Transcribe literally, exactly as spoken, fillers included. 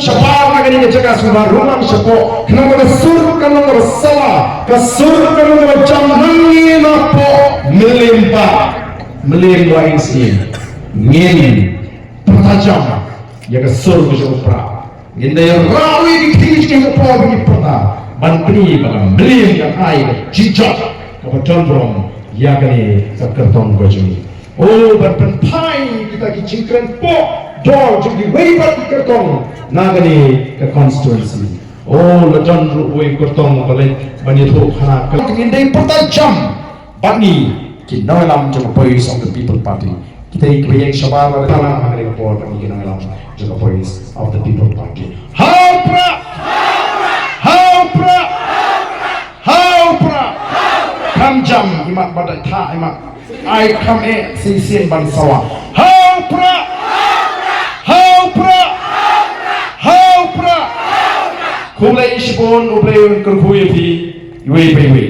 Shabar na kane ka jaka sngewbha rung lang shapoh. Khnang ba ka sur kan long kaba sawa, ka sur kan long kaba jam nangne napoh Mylliem Bah, Mylliem Bah Ïing Snier. Ngin pyrta jam ïa ka sur ka jong u Prah. Ngin da ïa rah ïa ki ktien jong u Prah ba ki pyrta ban pyni ba ka Mylliem kan ai ka jingjoh kaba don burom ïa kane ka kyrtong ka jong ngi. O, ban pynphai kita ki jingkren poh dor jong kiwei pat ki kyrtong na kane ka constituency. O, la don ruh uwei u kyrtong ba leit ban ïathuh hana ka, ngin dei pyrta jam bad ngi ki nongïalam jong ka Voice of the People Party. Kita ki ba ïeng shabar la dei ha kane ka por bad ngi ki nongïalam jong ka Voice of the People Party. Ha u Prah! Ha u Prah! Ha u Prah! Kham jam imat bad da thah imat. Ai kham eh shisien ban sawa. Ha u Prah! Ha u Prah! Ha u Prah! Khublei shibun, U Blei un kyrkhu ïa phi iwei pa iwei.